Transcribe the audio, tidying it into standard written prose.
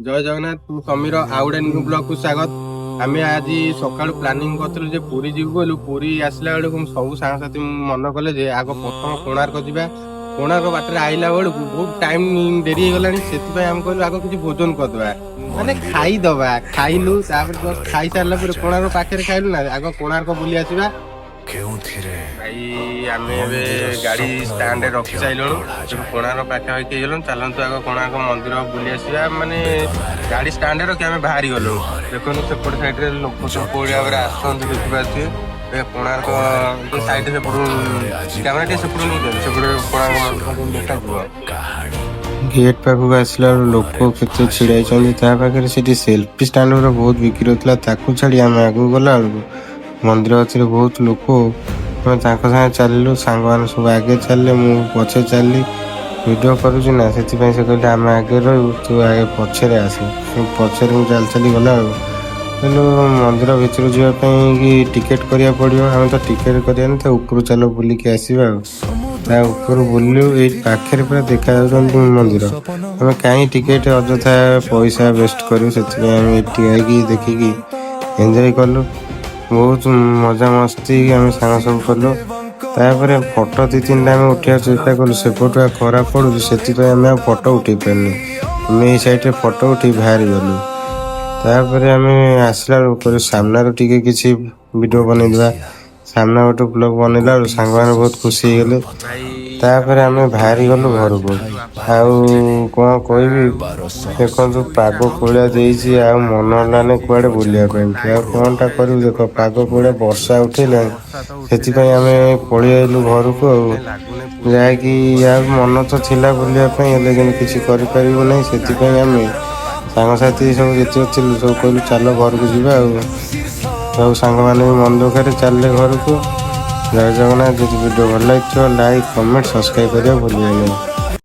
ଜୟ ଜଗନ୍ନାଥ। ମୁଁ ସମୀର, ଆଉ ଗୋଟେ ନ୍ୟୁ ବ୍ଲଗକୁ ସ୍ୱାଗତ। ଆମେ ଆଜି ସକାଳୁ ପ୍ଲାନିଂ କରିଥିଲୁ ଯେ ପୁରୀ ଯିବୁ ବୋଲି। ପୁରୀ ଆସିଲା ବେଳକୁ ସବୁ ସାଙ୍ଗସାଥି ମନ କଲେ ଯେ ଆଗ ପ୍ରଥମ କୋଣାର୍କ ଯିବା। କୋଣାର୍କ ବାଟରେ ଆଇଲା ବେଳକୁ ବହୁତ ଟାଇମ ଡେରି ହେଇଗଲାଣି। ସେଥିପାଇଁ ଆମେ କହିଲୁ ଆଗ କିଛି ଭୋଜନ କରିଦବା, ମାନେ ଖାଇଦବା। ଖାଇଲୁ, ତାପରେ just ଖାଇସାରିଲା ପରେ କୋଣାର୍କ ପାଖରେ ଖାଇଲୁ ନା, ଆଗ କୋଣାର୍କ ବୁଲି ଆସିବା। କେଉଁଥିରେ ଭାଇ, ଆମେ ଏବେ ଗାଡି ଷ୍ଟାଣ୍ଡରେ ରଖି ସାରିଲୁଣୁ। ଏବେ କୋଣାର୍କ ପାଖାପାଖି ହେଇଗଲୁଣି। ଚାଲନ୍ତୁ, ଆଗ କୋଣାର୍କ ମନ୍ଦିର ବୁଲି ଆସିବା। ମାନେ ଗାଡି ଷ୍ଟାଣ୍ଡରେ ରଖି ଆମେ ବାହାରି ଗଲୁ। ଦେଖନ୍ତୁ, ସେପଟ ସାଇଡରେ ଲୋକ ସବୁ କୋଉଭଳି ଭାବରେ ଆସୁଛନ୍ତି, ଦେଖିପାରୁଥିବେ। ଏ କୋଣାର୍କ ସାଇଡ୍ ସେପଟୁ କ୍ୟାମେରା ଟିକେ ସେପଟୁ ନେଇଯାନ୍ତୁ। ସେପଟେ କୋଣାର୍କ ମନ୍ଦିର ଦେଖାଯିବ। କାହାଣୀ। ଗେଟ୍ ପାଖକୁ ଆସିଲା ବେଳକୁ ଲୋକ କେତେ ଛିଡା ହେଇଛନ୍ତି। ତା ପାଖରେ ସେଠି ସେଲ୍ଫି ଷ୍ଟାଣ୍ଡ ଗୁରା ବହୁତ ବିକ୍ରି ହଉଥିଲା। ତାକୁ ଛାଡି ଆମେ ଆଗକୁ ଗଲା ବେଳକୁ ମନ୍ଦିର କତିରେ ବହୁତ ଲୋକ। ଆମେ ତାଙ୍କ ସାଙ୍ଗେ ଚାଲିଲୁ। ସାଙ୍ଗମାନେ ସବୁ ଆଗେ ଚାଲିଲେ, ମୁଁ ପଛେ ଚାଲିଲି। ଭିଡ଼ିଓ କରୁଛି ନା, ସେଥିପାଇଁ ସେ କହିଲେ, ଆମେ ଆଗେ ରହିବୁ, ତୁ ଆଗେ ପଛରେ ଆସେ। ମୁଁ ପଛରେ ମୁଁ ଚାଲି ଚାଲି ଗଲା ବେଳକୁ କହିଲୁ, ମନ୍ଦିର ଭିତରକୁ ଯିବା ପାଇଁ କି ଟିକେଟ୍ କରିବାକୁ ପଡ଼ିବ। ଆମେ ତ ଟିକେଟ୍ କରିବାନି, ତା ଉପରୁ ଚାଲ ବୁଲିକି ଆସିବା। ଆଉ ତା ଉପରୁ ବୁଲିଲୁ। ଏଇ ପାଖରେ ପୁରା ଦେଖାଯାଉଛନ୍ତି ମନ୍ଦିର। ଆମେ କାହିଁ ଟିକେଟ୍ ଅଯଥା ପଇସା ୱେଷ୍ଟ କରିବୁ? ସେଥିପାଇଁ ଆମେ ଏଠି ଆଇକି ଦେଖିକି ଏନ୍ଜୟ କଲୁ। ବହୁତ ମଜାମସ୍ତି ଆମେ ସାଙ୍ଗ ସବୁ କଲୁ। ତାପରେ ଫଟୋ ଦି ତିନିଟା ଆମେ ଉଠେଇବାକୁ ଚେଷ୍ଟା କଲୁ। ସେପଟୁ ଖରା ପଡୁଛି, ସେଥିପାଇଁ ଆମେ ଆଉ ଫଟୋ ଉଠେଇ ପାରିନୁ। ଆମେ ଏଇ ସାଇଡରେ ଫଟୋ ଉଠେଇ ବାହାରି ଗଲୁ। ତାପରେ ଆମେ ଆସିଲା ବେଳକୁ କହିଲୁ ସାମ୍ନାରୁ ଟିକେ କିଛି ଭିଡ଼ିଓ ବନେଇଦେବା। ସାମ୍ନା ଗୋଟେ ବ୍ଲଗ ବନେଇଲା ବେଳକୁ ସାଙ୍ଗମାନେ ବହୁତ ଖୁସି ହେଇଗଲେ। ତାପରେ ଆମେ ବାହାରି ଗଲୁ ଘରକୁ। ଆଉ କଣ କହିବି, ଦେଖନ୍ତୁ, ପାଗ କୋହଳିଆ ଦେଇଛି। ଆଉ ମନ ହେଲାନି କୁଆଡେ ବୁଲିବା ପାଇଁ। ଆଉ କଣଟା କରିବୁ? ଦେଖ, ପାଗ କୋହଳିଆ, ବର୍ଷା ଉଠେଇଲାଣି। ସେଥିପାଇଁ ଆମେ ପଳେଇ ଆଇଲୁ ଘରକୁ। ଆଉ ଯାହାକି ଆଉ ମନ ତ ଥିଲା ବୁଲିବା ପାଇଁ, ହେଲେ କିନ୍ତୁ କିଛି କରିପାରିବୁ ନାହିଁ। ସେଥିପାଇଁ ଆମେ ସାଙ୍ଗସାଥି ସବୁ ଯେତିକି ଥିଲୁ, ସବୁ କହିଲୁ ଚାଲ ଘରକୁ ଯିବା। ଆଉ ସବୁ ସାଙ୍ଗମାନେ ବି ମନ ଦୁଃଖରେ ଚାଲିଲେ ଘରକୁ। ଜୟ ଜଗନ୍ନାଥ। ଯଦି ଭିଡ଼ିଓ ଭଲ ଲାଗିଥିବ, ଲାଇକ୍, କମେଣ୍ଟ, ସବସ୍କ୍ରାଇବ୍ କରିବା ଭୁଲିବେନି।